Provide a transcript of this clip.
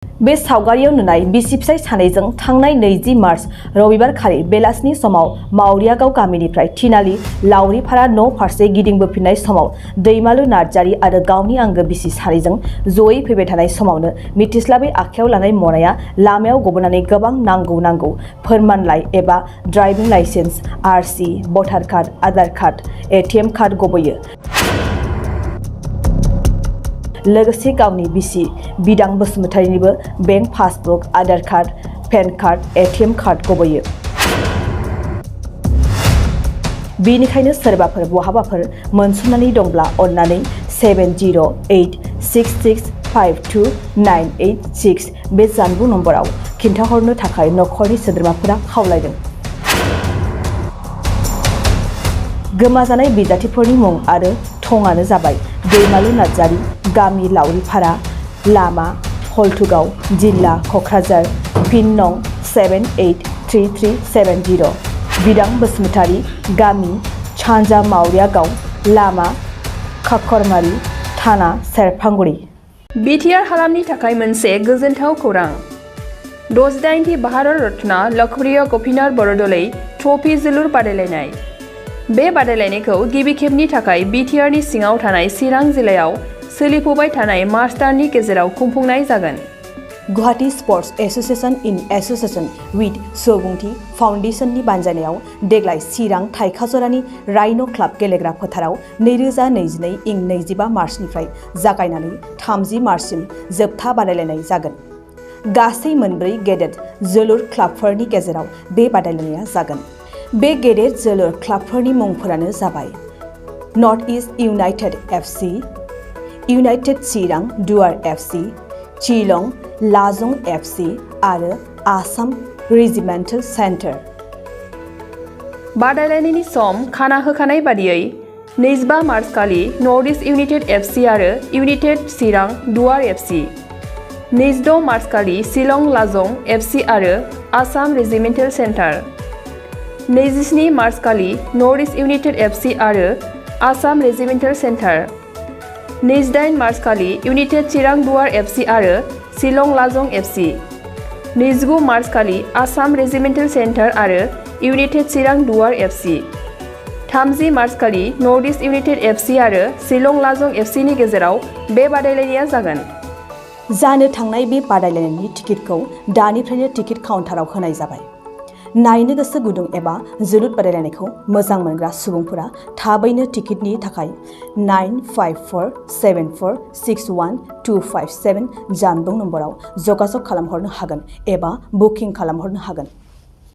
बे सावगारियाव नुनाय बिसि फिसाय सानैजों थांनाय 20 मार्च रबिबार खालि बेलासिनि समाव मावरियागाव गामिनिफ्राय थिनालि लावरिपारा न' फारसे गिदिंबोफिननाय समाव दैमालु नार्जारी आरो गावनि आंगो बिसि सानैजों जयै फैबाय थानाय समावनो मिथिस्लाबै आखायाव लानाय मनाया लामायाव गबोनानै गोबां नांगौ फोरमानलाइ एबा driving licence, RC, voter card, Aadhaar card, ATM card गबोयो। लोगोसे गावनि बिसि बिदां बसुमतारीनिबो bank passbook, Aadhaar card, PAN card, ATM card गबोयो। बेनिखायनो सोरबाफोर बहाबाफोर मोनसंनानै दंब्ला अन्नानै 7086652986 बे जानबुं नम्बराव खिन्थाहरनो थाखाय नखरनि सोद्रोमाफोरा खावलायदों। गोमाजानाय बिजाथिफोरनि मुं आरो थंआनो जाबाय दैमालु नार्जारी, गामि लावरिपारा, लामा हलथुगाव, जिल्ला क'क्राझार, पिन नं 783370, बिदां बसुमतारी, गामि सानजा मावरियागाव, लामा काकरमारी, थाना सेरफांगुरि। बिटिआर हालामनि थाखाय मोनसे गोजोनथाव खौरां। 68थि भारत रत्न लकप्रिय गपिनाथ बरदलै ट्रफी जोलुर बादायलायनाय। बे बादायलायनायखौ गिबि खेबनि थाखाय बिटिआरनि सिङाव थानाय चिरां जिल्लायाव सोलिफुबाय थानाय मार्च दाननि गेजेराव खुंफुंनाय जागोन। Guwahati sports association in association with सुबुंथि फाउन्डेशननि बानजायनायाव देग्लाय चिरां थाइखाजरानि राइन' क्लाब गेलेग्रा फोथाराव 2022 इं 25 मार्चनिफ्राय जागायनानै 30 मार्चसिम जोबथा बादायलायनाय जागोन। गासै मोनब्रै गेदेर जोलुर क्लाबफोरनि गेजेराव बे बादायलायनाया जागोन। बे गेदेर जोलुर क्लाबफोरनि मुंफोरानो जाबाय North East United FC, United Chirang Duar FC, Shillong लाजं FC आरो आसाम रेजिमेन्टेल सेन्टार। बादायलायनायनि सम खाना होखानाय बादियै 25 मार्च खालि नर्थ इस्ट इउनाइटेड एफसि आरो United Chirang Duar FC, 26 March खालि शिलं लाजं एफसि आरो आसाम रेजिमेन्टेल सेन्टार, 27 मार्च खालि नर्थ इस्ट इउनाइटेड एफसि आरो आसाम रेजिमेन्टेल सेन्टार, 28 मार्च खालि इउनाइटेड चिरां दुवार एफसि आरो शिलं लाजं एफसि, 29 मार्च खालि आसाम रेजिमेन्टेल सेन्टार आरो United Chirang Duar FC, 30 March खालि नर्थ इस्ट इउनाइटेड एफसि आरो शिलं लाजं एफसिनि गेजेराव बे बादायलायनाया जागोन। जानो थांनाय बे बादायलायनायनि टिकेटखौ दानिफ्रायनो टिकेट काउन्टाराव होनाय जाबाय। नायनो गोसो गुदुं एबा जोलुर बादायलायनायखौ मोजां मोनग्रा सुबुंफोरा थाबैनो टिकेटनि थाखाय 9547461257 जानबुं नम्बराव जगाजग खालामहरनो हागोन एबा बुकिं खालामहरनो हागोन।